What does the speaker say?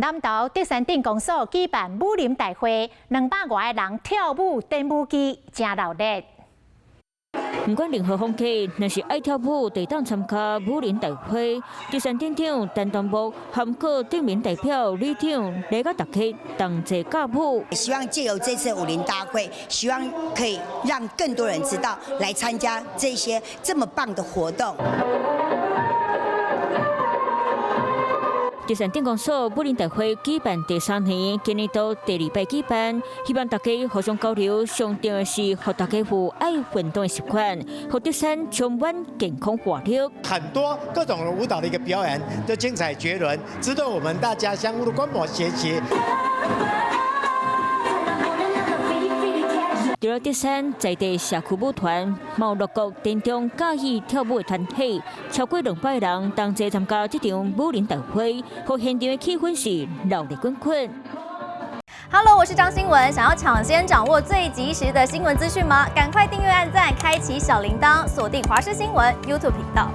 南投德山鎮公所舉辦武林大會，200外个人跳舞、展武技，誠熱鬧。毋管任何風格，若是愛跳舞，就會當參加武林大會。德山鎮長陳東木含閣鎮民代表、里長來佮大家同齊教舞。希望借由這次武林大會，希望可以讓更多人知道來參加這些這麼棒的活動。德山鎮公所武林大會舉辦第三年，今年度第二擺舉辦，希望大家互相交流，上重要的是予大家有愛運動的習慣，予德山充滿健康活力。很多各種舞蹈的一個表演都精彩絕倫，值得我們大家相互的觀摩學習。除了德山在地社區舞團，嘛有鹿谷、田中佮意跳舞的團體，超過200人同齊參加這場武林大會，予現場的氣氛是熱鬧滾滾。 Hello，我是張新文，想要搶先掌握最及時的新聞資訊嗎？趕快訂閱、按讚、開啟小鈴鐺，鎖定華視新聞 YouTube 頻道。